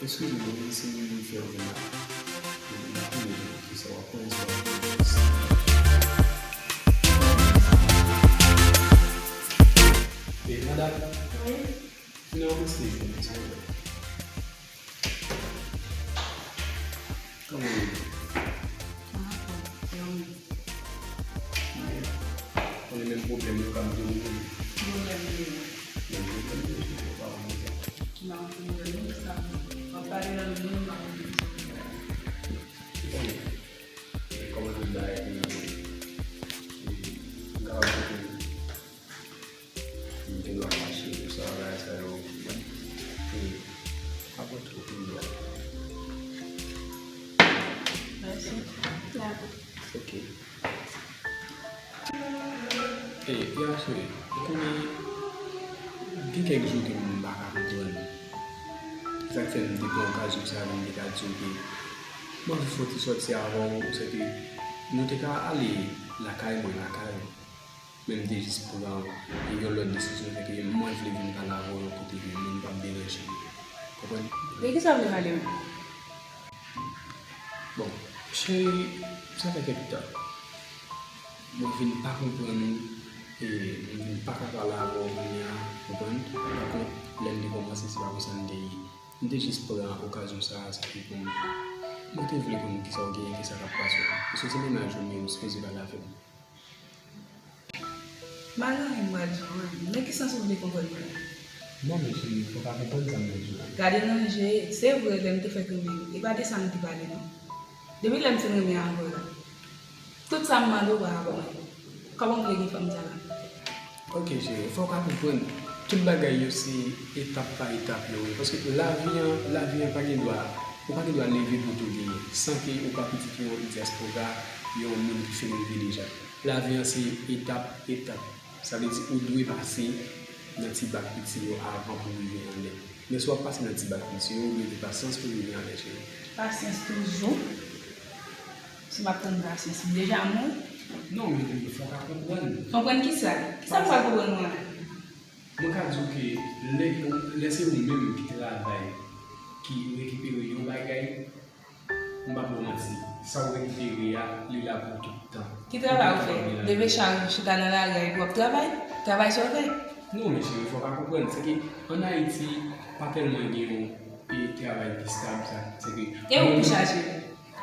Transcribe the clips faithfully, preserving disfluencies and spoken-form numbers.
Eskize m, mwen se fè vin la. M pa konnen ki sa w ap pran, sa w ap pran. E, madanm? Wi? Finalman, se vin, se vin. Kòman w ye? Mwen anfòm, e ou menm? Mwen, konnen menm pwoblèm yo k ap dewoule. Pwoblèm ki yo? Menm pwoblèm yo, se pa yon pwoblèm. Non, se pwoblèm yo, sa, w ap pale nan moun, m pa konn ki sa w ap pale. Ou konnen, e, kòman tout bagay te ye, e, m kapab konnen. M gen dwa fache pou sa, bagay sa yo. E, pa gen twòp gen dwa. Mèsi. Ok. E, ya, cheri, ou konnen, gen kèk jou ke m pa ka konprann. Sa k fè m te pran okazyon sa pou m te ka di w ke m anvi fè yon ti sòti avè w, se ke nou te ka ale lakay mwen, lakay ou. Men m te jis pran yon lòt desizyon, se ke mwen vle vin pale avè w yon kote ke moun p ap deranje m. Konprann? De ki sa w vle pale menm? Bon, cheri, sa fè kèk tan. Mwen vin pa konprann ou, e mwen vin pa ka pale avè w kounye a, konprann? Pakont, lè m te kòmanse, se pa konsa m te ye. M te jis pran okazyon sa a, se te pou m, mwen te vle konn kisa w genyen, kisa k ap pase. Paske se mennaj ou, men ou sipoze pale avè m. M pa gen anyen m pral di w, men nan ki sans ou vle konprann mwen? Non, men cheri, fò w ka konprann sa m vle di w la. Gade nan je, se vre, lè m te fèk renmen w, e pa de sa m te pale, non. Depi lè m fin renmen avè w la, tout sa m mande w pa ka ban mwen. Kòman w vle gen fanm sa la? Ok, cheri, fò w ka konprann, tout bagay yo se etap pa etap yo ye. Paske lavi an, lavi an pa gen dwa, ou pa gen dwa leve pou tou genyen, san ke ou pa pitit yon dyaspora, yon moun ki fin rive deja. Lavi an se etap, etap. Sa vle di ou dwe pase nan ti bak piti yo avan pou rive anlè. Men si w ap pase nan ti bak piti yo, ou dwe gen pasyans pou rive anlè, cheri. Pasyans toujou. Si m ap tann pasyans, m deja mouri. Non, men fò w ka konprann. Konprann kisa? Kisa m pral konprann mwen la? Mwen ka di w ke lè, lè se ou menm ki travay, ki rekipere yon bagay, m p ap ba w manti, sa w rekipere a, li la pou tout tan. Ki travay ou fè? Leve chaj, chita nan lari a, epi w ap travay? Travay sa w fè? Non, men cheri, fò w ka konprann, se ke ann Ayiti, pa tèlman gen yon, e, travay ki stab, sa, se ke... E ou ki chache,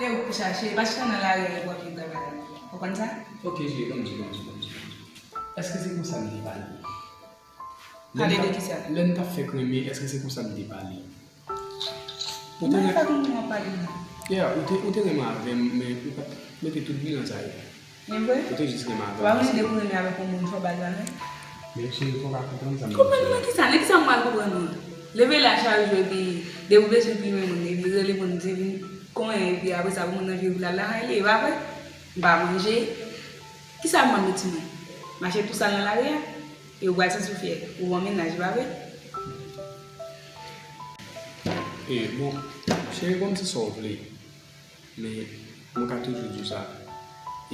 e ou ki chache, pa chita nan lari a, epi w ap jwenn travay la. Ou konn sa? Ok, cheri, ban m di, ban m di, ban m di, ban m di. Èske se konsa m te pale? Pale de kisa? Lè n t ap fèk renmen, èske se konsa m te pale? Ou te... Mwen fè konn mwen pale non. Yeah, ou te, ou te renmen avè m, men ou pa t mete tout bilan sa yo. Men vre? Ou te jis renmen avè m. Ou pa konn lide pou renmen avèk yon moun, fò w ba l valè. Men cheri, fò w ka konprann sa m... Konprann nan kisa? Nan kisa m pral konprann ou? Leve la chak jou epi depi w bezwen plimen moun, epi rele moun, di vin konyen, epi apre sa pou moun nan vire pou l al lakay li, e pa vre? M pa manje. Kisa m ap mete sou mwen? Mache tou sal nan lari a? E ou pral santi w fyè, ou gon mennaj, pa vre? E, bon, cheri, kòmsi sa w vle. Men, mwen ka toujou di w sa.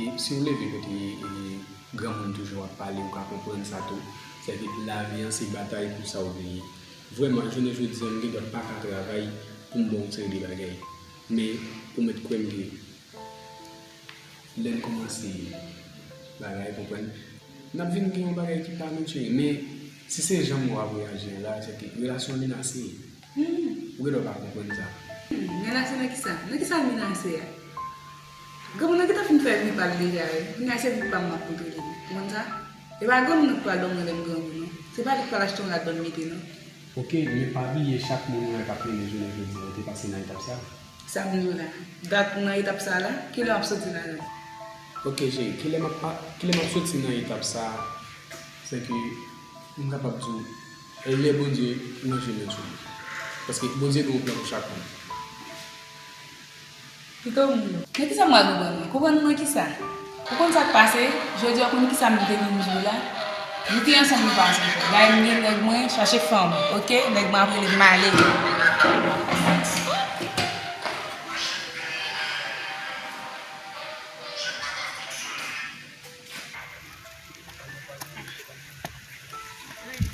E, si w leve kote, e, granmoun toujou ap pale, ou ka konprann sa tou. Sèke lavi an se batay pou sa w vle ye. Vrèman, jounen jodi a, m gen dwa pa ka travay pou m ba w yon seri de bagay. Men, ou mèt kwè m ke lè n kòmanse bagay, konprann, n ap vin gen yon bagay ki pa matche. Men, si se jan w ap reyaji an la, se ke relasyon an menase. Hmm. Ou gen dwa pa konprann sa. Hmm, menase nan kisa? Nan kisa l menase a? Granmoun nan gentan fin fè vi pa l deja, wi. Kounye a se vi pa m m ap kontwole. Ou konn sa? E pa granmoun nan k pral ban mwen lè m granmoun, non. Se pa li k pral achte yon rad ban m mete, non. Ok, men pa bliye chak moun ou wè k ap mennen jounen jodi a, yo te pase nan etap sa. Sa m di w la, dat nan etap sa la, kilè w ap soti ladan l? Ok, cheri, kilè m ap pa, kilè m ap soti nan etap sa, se ke m kapab di w, lè Bondye ranje men sou mwen. Paske Bondye gen yon plan pou chak moun. Pito moun yo. Men kisa m pral konprann mwen? Konprann mwen kisa? Ou konn sa k pase? Jodi a, ou konn kisa m te vin di w la? Nou te ansanm, nou pa ansanm. Dayè, m gen nèg mwen, chache fanm, oke? Nèg mwen ap rele m ale.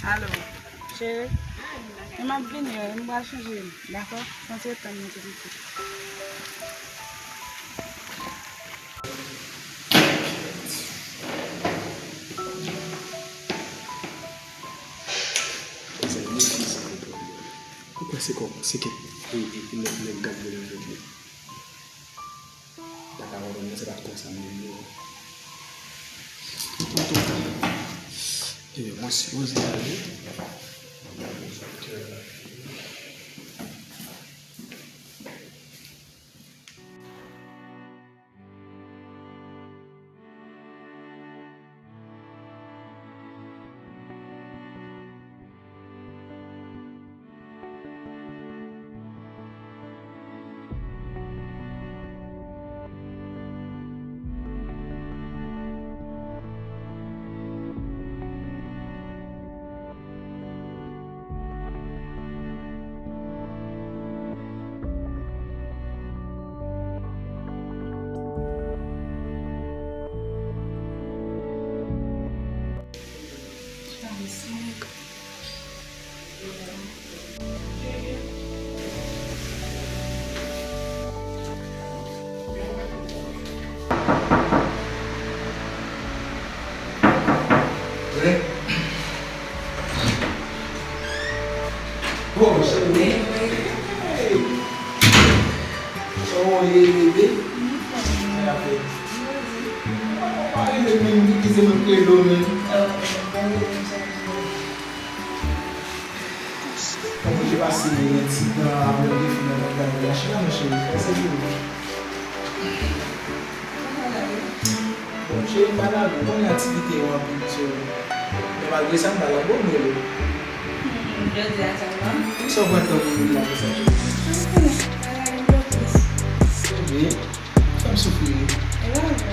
Alo, cheri. E m ap vini wi, m pral chanje m, dakò? Antretan m nan tou piti. Ou kwè se kòman? Se kèk nèg, nèg gad mwen yo jodi a. Paka konprann mwen, se pa t konsa m vin yo. Antouka, e, mwen sipoze ale. Bon, cheri. Kòman w ye, bebe? Sa k ap fèt? Ou pa rive menm, ki se mwen k rele w menm. Bon, mwen te pase yon ti tan apre m te fin nan lòt la, m te achte la, monchè, fè sa pou ou. Bon, cheri, m pa la, ou konnen aktivite yo anpil, so, men malgre sa, m pa la, bon, m rele w. Hmm, jodi a sèlman. Sa w pran tan pou rele m konsa, cheri? M konnen, pa la, m blokis. Ebyen, fè m soufri wi. E pa vre.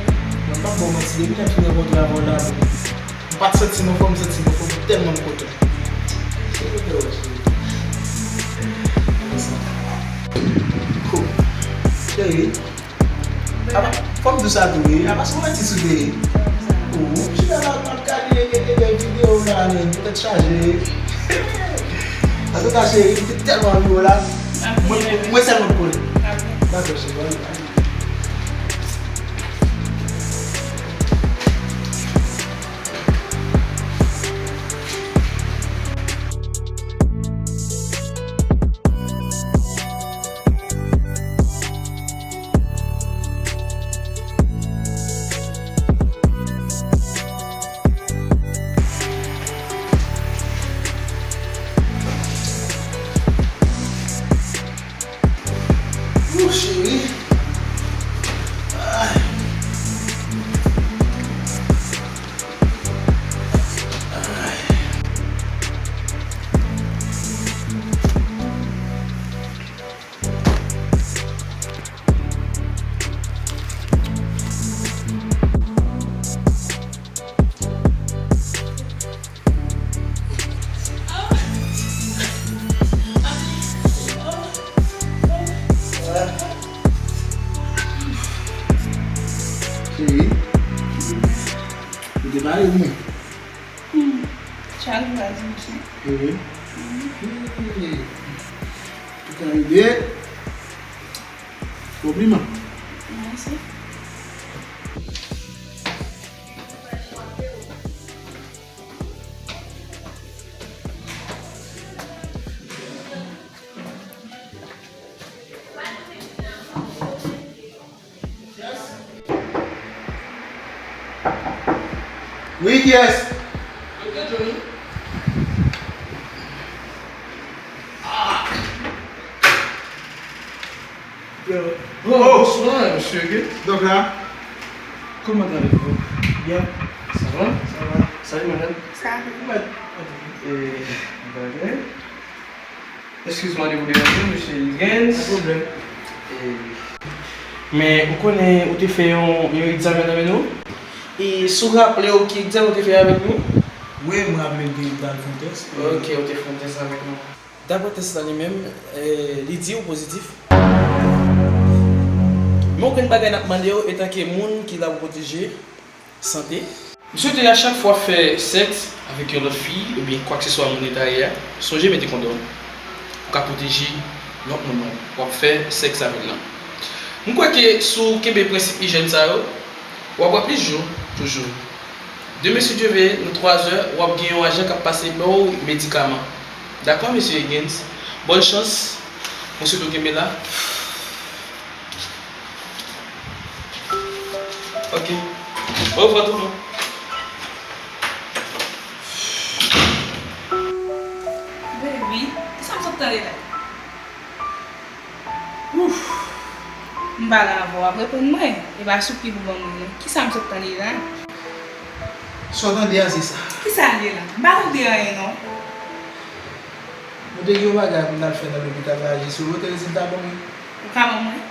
Mwen p ap ba w manti, depi lè m fin rankontre avè w la, bon, m pa t santi m anfòm, m santi m anfòm, tèlman m kontan. Se kote w cheri. Cool. Cheri, apa, fò m di w sa tou wi, apa se romantis ou te ye? Ou, m chita la, m ap gade, gade, gade videyo w la, men, tèt chaje. Antouka, cheri, m te tèlman anvi wè w la. Mwen, mwen sèlman m konnen. Dakò, cheri, ale, ale. Ooh, cheri. Ay. Ay. Cheri, ou te pare pou mwen? Hmm. Chak jou a di m sa. Ehe. Hmm. Ou ka ede. Konpliman. Mèsi. Wi, kiyès? Yo, oh, bonswa, mesye Gates. Donk la, kòman allez-vous? Byen. Ça va? Ça va. Salut, madame. Ça va. Ou mèt antre. Eh, bagay. Excuse-moi de vous déranger, mesye Higgins. Pa pwoblèm. Eh, men ou konnen ou te fè yon, yon egzamen nan men nou? E si w raple w ki egzamen w te fè avèk nou? Wi, m raple m te al fè yon tès. Ok, ou te fè yon tès avèk nou. Daprè tès la li menm, eh, li di ou pozitif. Men yon grenn bagay n ap mande w, etanke moun ki la pou pwoteje sante. M swete a chak fwa fè sèks avèk yon lòt fi oubyen kwakseswa moun eta ye a, sonje mete kondòm. Ou ka pwoteje lòt moun w ap fè sèks avè l lan. M kwè ke si w kenbe prensip ijyèn sa yo, w ap wè plis jou toujou. Demen, si Dye vle, nan twa zè, w ap gen yon ajan k ap pase ba w medikaman. Dakò, mesye Higgins? Bòn chans. Mwen swete w kenbe la. Ok. Orevwa tout moun. Baby, kisa m sot tande la? Ouf! M pale avè w, w ap reponn mwen. E pa soupli pou ban mwen non. Kisa m sot tande la? Sa w tande a, se sa. Kisa l ye la? M pa tande anyen non. Mwen te gen yon bagay pou m t al fè nan lopital la, jis yo pote rezilta ban mwen. Ou ka ban mwen?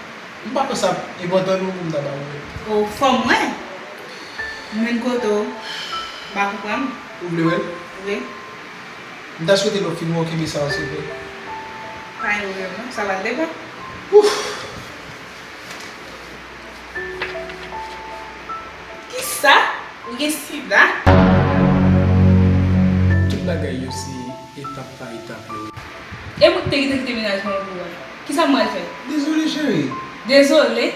M pa kwè sa enpòtan non pou m ta ba ou l. O, fò m wè. M vin kote w. M pa konprann. Ou vle wè l? Wi. M ta swete lè w fin wè w kenbe sa w silvouplè. Pa gen pwoblèm non, sa va depann. Ouf! Kisa? Ou gen sida? Tout bagay yo se etap pa etap yo ye. E mwen ki te gentan kite mennaj mwen pou ou a. Kisa m pral fè? Dezole, cheri. Dezole?